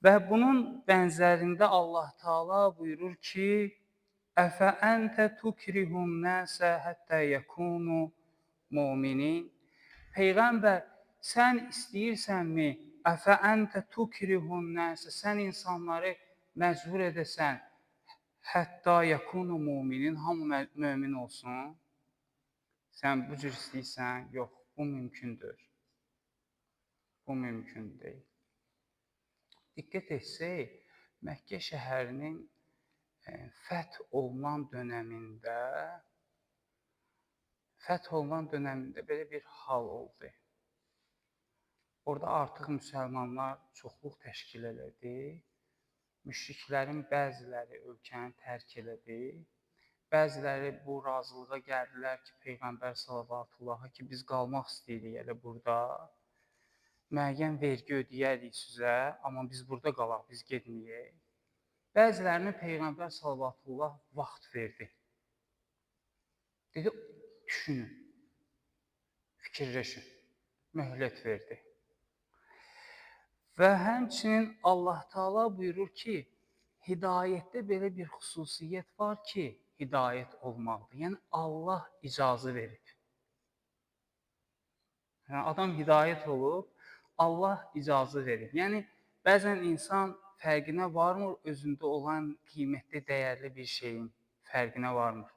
Və bunun bənzərində Allah Taala buyurur ki: "Əfə entə tukrihun nəsə həttə yekunu muminin." Peyğəmbər, sən istəyirsənmi? Əfə entə tukrihun nəsə, sən insanları məcbur edəsən, hətta yekunu muminin, hamı mömin olsun. Sən bu cür istəyirsən? Yox, bu mümkündür. Bu mümkün deyil. Diqqət etsək, Məkkə şəhərinin fəth olunan dönəmində belə bir hal oldu. Orada artıq müsəlmanlar çoxluq təşkil elədi. Müşriklərin bəziləri ölkəni tərk elədi. Bəziləri bu razılığa gəldilər ki, Peyğəmbər sallavatullaha ki, biz qalmaq istəyirik elə burada. Müəyyən vergi ödəyərik sizə, amma biz burada qalaq, biz getməyək. Bəzilərinə Peyğəmbər sallallahu vaxt verdi. Dedi, düşünün, fikirləşin, möhlət verdi. Və həmçinin Allah Taala buyurur ki, hidayətdə belə bir xüsusiyyət var ki, hidayət olmalıdır. Yəni Allah icazə verib. Yəni adam hidayət olub, Allah icazə verib. Yəni bəzən insan fərqinə varmır, özündə olan qiymətli, dəyərli bir şeyin fərqinə varmır.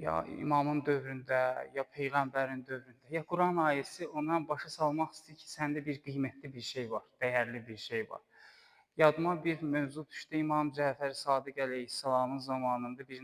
Ya imamın dövründə, ya peyğəmbərin dövründə, ya Quran ayəsi ondan başa salmaq istəyir ki, səndə bir qiymətli bir şey var, dəyərli bir şey var. Yadıma bir mövzu düşdü. İmam Cəfər Sadiq əleyhissalamın zamanında bir